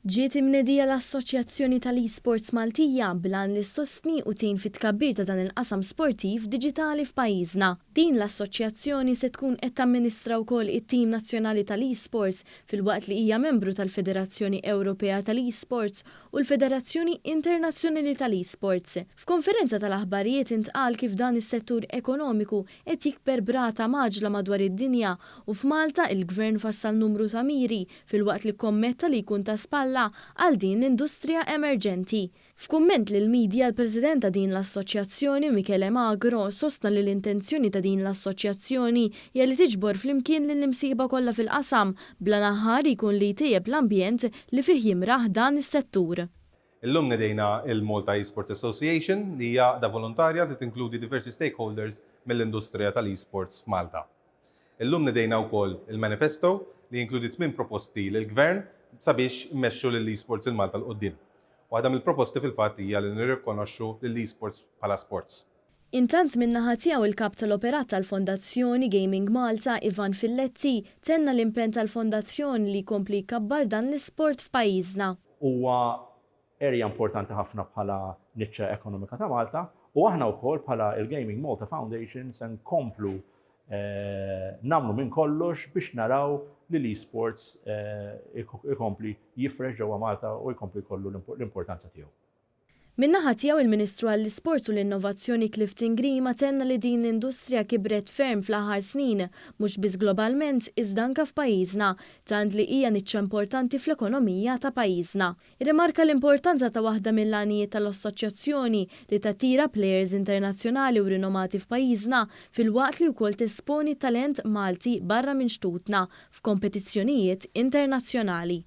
Ġiet imnedija l-Assoċjazzjoni tal-Esports Maltija bl-għan li ssostni u tgħin fit-tkabbir ta' dan il-qasam sportiv diġitali f'pajjiżna. Din l-assoċjazzjoni se tkun qed tamministra wkoll it-tim nazzjonali tal-esports filwaqt li hija membru tal-Federazzjoni Ewropea tal-Esports u l-Federazzjoni Internazzjonali tal-Esports. F'konferenza tal-aħbarijiet intqal kif dan is-settur ekonomiku qed jikber b'rata mgħaġġla madwar id-dinja u f'Malta il-Gvern fassal numru ta' miri filwaqt li kkommetta li jkun ta' spalla għal din l-industrija emerġenti. F'kumment lill-media l-President ta' din l-assoċjazzjoni Michele Magro sostna li l-intenzjoni ta' din l-assoċjazzjoni hija li tiġbor flimkien lill-imsieħba kollha fil-qasam bl-għan aħħari jkun li jtejjeb l-ambjent li fih jimraħ dan is-settur. Illum nedejna il-Malta Esports Association li hija għaqda volontarja li tinkludi diversi stakeholders mill-industrija tal-esports f'Malta. Illum nedejna wkoll il-manifesto li jinkludi tminn proposti lill-Gvern sabiex immexxu lill-esports in Malta 'l quddiem. Waħda mill-proposti fil-fatt hija li nirrikonoxxu lill-esports bħala sports. Intant min-naħa tiegħu il-Kap tal-Operat tal-Fondazzjoni Gaming Malta, Ivan Filletti, tenna l-impenn tal-Fondazzjoni li jkompli jkabbar dan l-isport f'pajjiżna. Huwa area importanti ħafna bħala niċċa ekonomika ta' Malta u aħna wkoll bħala il-Gaming Malta Foundation se nkomplu nagħmlu minn kollox biex naraw li l-esports ikompli jifrex ġewwa Malta u jkompli jkollu l-importanza tiegħu. Min-naħa tiegħu il-Ministru għall-Isports u l-Innovazzjoni Clifton Grima tenna li din l-industrija kibret ferm fl-aħħar snin, mhux biss globalment iżda anke f'pajjiżna, tant li hija niċċa importanti fl-ekonomija ta' pajjiżna. Irrimarka l-importanza ta' waħda mill-għanijiet tal-assoċjazzjoni li tattira plejers internazzjonali u rinomati f'pajjiżna filwaqt li wkoll tesponi t-talent Malti barra minn xtutna f'kompetizzjonijiet internazzjonali.